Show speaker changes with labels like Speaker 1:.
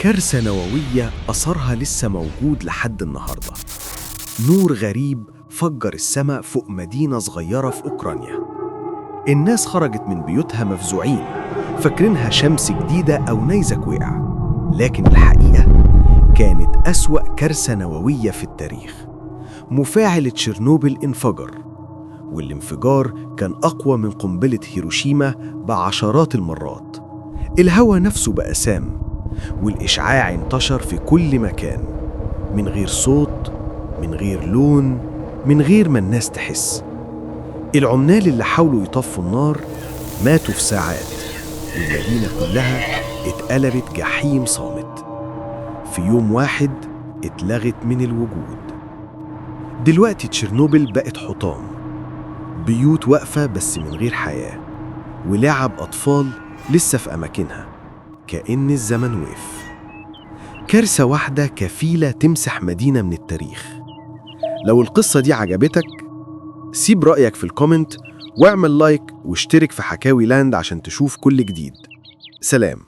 Speaker 1: كارثة نووية أثرها لسه موجود لحد النهاردة. نور غريب فجر السماء فوق مدينة صغيرة في أوكرانيا. الناس خرجت من بيوتها مفزوعين، فاكرينها شمس جديدة أو نيزك وقع، لكن الحقيقة كانت أسوأ كارثة نووية في التاريخ. مفاعل تشيرنوبل انفجر، والانفجار كان أقوى من قنبلة هيروشيما بعشرات المرات. الهواء نفسه بقى سام، والإشعاع انتشر في كل مكان، من غير صوت، من غير لون، من غير ما الناس تحس. العمال اللي حاولوا يطفوا النار ماتوا في ساعات، والمدينة كلها اتقلبت جحيم صامت. في يوم واحد اتلغت من الوجود. دلوقتي تشيرنوبل بقت حطام، بيوت واقفة بس من غير حياة، ولعب أطفال لسه في أماكنها كأن الزمن وقف. كارثة واحدة كفيلة تمسح مدينة من التاريخ. لو القصة دي عجبتك، سيب رأيك في ال comment واعمل like واشترك في حكاوي لاند عشان تشوف كل جديد. سلام.